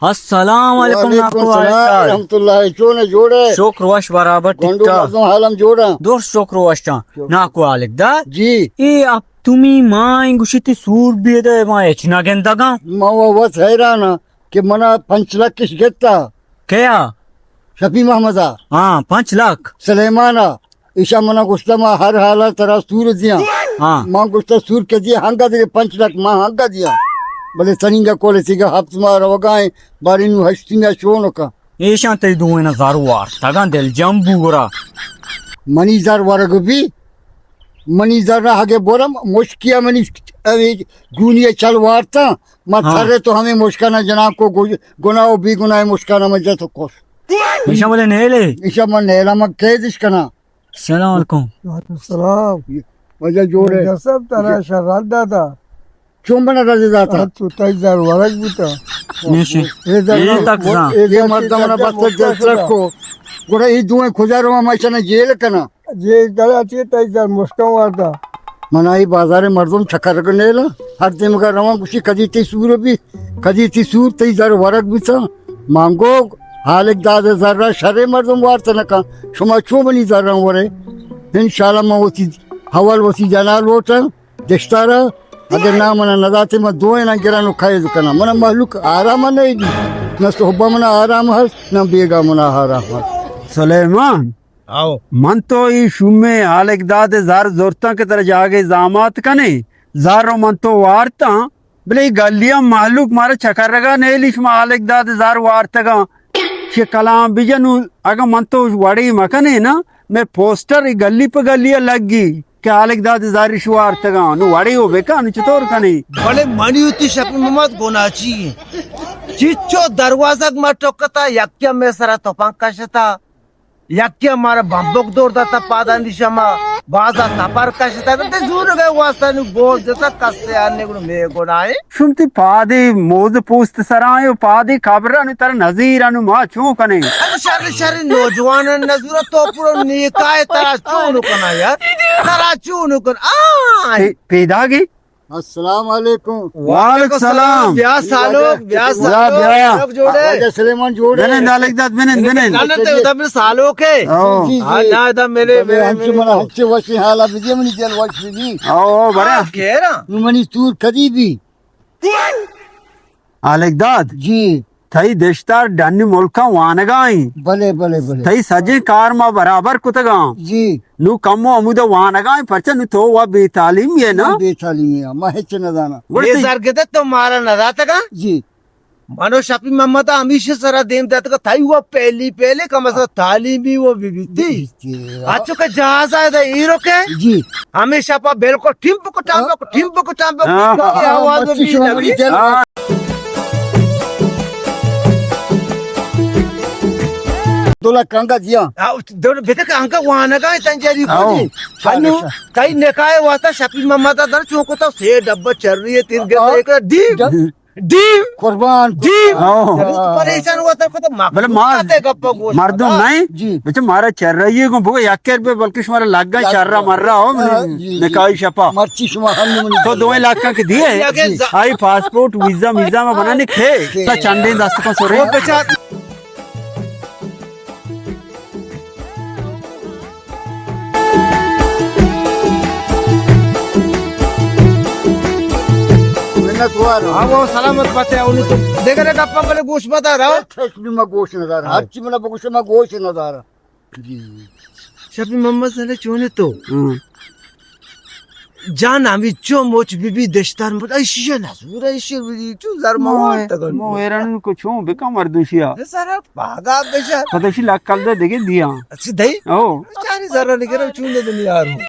السلام علیکم وعلیکم ناکو السلام حالک داد۔ ورحمۃ اللہ، چون ئے، جوڑ ئے؟ شکر وش برابر ٹھیک گونڈو ٹھاک۔ مردم حالم جوڑ اَنت؟ درست شکر وش اَنت۔ شکر۔ ناکو حالک داد۔ جی۔ اے اب تمی ماں گوشی تی سور بیدے ما ہچ نہ گندگاں۔ ما وت حیران آں کہ منا پنچ لکھ اش گتا۔ کیا؟ شفیع محمد ءَ۔ ہاں، پنچ لکھ۔ سلیمان ءَ۔ ایشاں منا گوشتہ، ما ہر حال ءَ ترا سور دیاں۔ ہاں۔ ما گوشتہ، سور کہ دیاں، ہنگا دے پنچ لکھ ما ہنگا دیاں۔ بلے سنینگا کولے تیگا ہپت ماہ روگا ایں، باریں نوں ہشتمی ءَ چون کن۔ ایشاں تئی دوئیناں زر وارتگاں، دلجم بو گڑا۔ منی زر ورگ بی، منی زر ءَ اگے برم، مشکیا منی اوے گونی ءَ چل وارتاں، ما ہاں۔ تھرے تو ہمے مشکانا جنان کو گو-، گناہ و بے گناہ مشکانا من جت و کش۔ ایشاں بلے نیلے؟ ایشاں من نیلاں، من قیدش کناں۔ السلام علیکم۔ وعلیکم السلام۔ واجہ جوڑ ئے؟ واجہ صاحب، ترا شر رد داتا۔ چون بنا رد داتا؟ تو تئی زر ورگ بوتا۔ نیشی۔ اے زر اے تک زان۔ اے مردم نا بس دل ترک کو۔ گڑا اے دوئیں کجا رواں، ما ایشانا جیل کناں؟ جیل کناں چی، تئی زر مشکاں وارتا۔ منا اے بازار مردم چکرگ نیلا۔ ہر دیمگا رواں گوشی کدی تئی سور بی۔ کدی تی سور تئی زر ورگ بیتاں۔ مانگوگ، حالک داد زر ءَ شریں مردم وارت نہ کن۔ شما چو منی زراں ورے؟ انشاءاللہ من وتی حوال وتی جنا لوٹاں دشتارا۔ اگر نہ منا نداتے، من دوئیناں گراں و قید کناں۔ منا مہلوک آرام نہ ایگی۔ نہ صحبا منا آرام ہست، نہ بیگا منا آرام ہست۔ سلیمان، آؤ۔ من تو ای شومیں حالک داد زر زرتاں کہ ترا جاگے زامات کنے، زر و من تو وارتاں، بلے ای گلی ءَ مہلوک مارا چکرگا نیلی، شما حالک داد زر وارتگاں۔ شی کلام بجن و اگاں من تو وڑی مکنے نا، میں پوسٹر ای گلی پہ گلی ءَ لگی کہ حالک داد زر اش وارتگاں، نو وڑی و بکن، چطور کنی؟ بلے منی وتی شپی محمد گناہ چی؟ چیچو دروازگ ما ٹکتا، یکیا میں سرا تپنگ کشتا۔ یکے مارا بمبک دور داتا پادانی شما، بازا تپر کشتا، تے زورگے واسطہ نو بوز دیتا کستے آنے گڑا میں گناہے۔ شم تی پادے موز پوست سرائیں و پادے قبرانو تر نظیرانو ما چون کنیں؟ ارے شر شر نوجوانان نظورا تو پورا نیکائے ترا چون کنا یار؟ ترا چون کن؟ آ! پے-، پیداگی؟ السلام علیکم۔ وعلیکم السلام۔ بیا سالوک، بیا بیا، سالوک۔ بیا۔ سب جوڑے۔ واجہ سلیمان جوڑے۔ بنند، حالک داد، بنند، بنند۔ نہ، نہ، تے ادا میں سالوک ہے۔ او۔ جی، جی۔ ہاں، نہ، ادا میرے، بلے میرے، ہم سے میرے۔ منا ہم سے وشی حالا بجے منی دل وش بھی۔ او، بڑا۔ ہاں، خیر۔ نو منی سور کدی بھی۔ حالک داد۔ جی۔ تئی دشتار ڈنی ملکاں وانگا ایں۔ بلے، بلے، بلے۔ تئی سجیں کار ما برابر کتگاں۔ جی۔ نو کمو ہمودا وانگا ایں، پرچا نو تو وا بے تعلیم یے نا؟ من بے تعلیم یے، ما ہچ نہ زاناں۔ گڑا اے تئی زرگدہ تو مارا نہ داتگا؟ جی۔ منو شپی محمد ہمیشہ سرا دیم داتگا، تئی وا پہلی پہلے کم از کم تعلیمی وہ بھی بیتی۔ بیتی۔ اچو کہ جہاز آئے دا ایرو کے؟ جی۔ ہمیشہ پا بالکل ٹھمپ کو ٹامپ کو، ٹھمپ کو ٹامپ کو، ہاں۔ ٹھمپ کو آواز مرچی بھی شما لگی۔ منی دل۔ ہاں۔ دو لکھ انگا دیا۔ آ، دو، بیٹا کہ انگا وانگا ہے تنجری آؤ۔ کو۔ ہنو، تئی نکاح واسطہ شفیع محمد در چون کو تو سے ڈبہ چرری ہے، تیر گرتا آؤ۔ ایک ڈیم۔ ڈ-، ڈیم۔ قربان۔ ڈیم۔ آؤ۔ تو پریشان ہوا تھا، پتہ مخلوق بلے ما آتے گپا گوش مردم متا۔ نہیں۔ جی۔ بچہ مارا چرری ہے کو، بگو یک کر بے، بلکہ شمارا لگا یک چررا کر۔ مررا ہو، ہاں، جی، جی۔ نکاحی شپا۔ مرچی شما ہم نمونی تو دوئیں لاکھ کے دیے۔ لگے ز- آئی پاسپورٹ، ویزا، ویزا ما بنانے کھے۔ کھے۔ تا چنڈے دست کا سورے۔ او بچار۔ منت وار۔ ہاں، وہ سلامت بات ہے، انہیں تو دیگر گپا بلے گوش مدار، ہاں؟ ٹھیک بھی میں گوش نہ دار۔ ہر چی منا بگوش میں گوش نہ دار۔ جی۔ شفیع محمد سنے چونے تو؟ ہاں۔ جان ہمیں چو موچ بی بی دشتار مت، ای شیشہ نزور، ای شیشہ بی بی چو زر موار تگن۔ مو ایران کو چون بکا مردوشیا۔ سر پاگا بشا۔ پتہ شی لاکھ کل دے دیگه دیا۔ اچھا دئی؟ او۔ چاری زر نگرم چون دے دنیا رو۔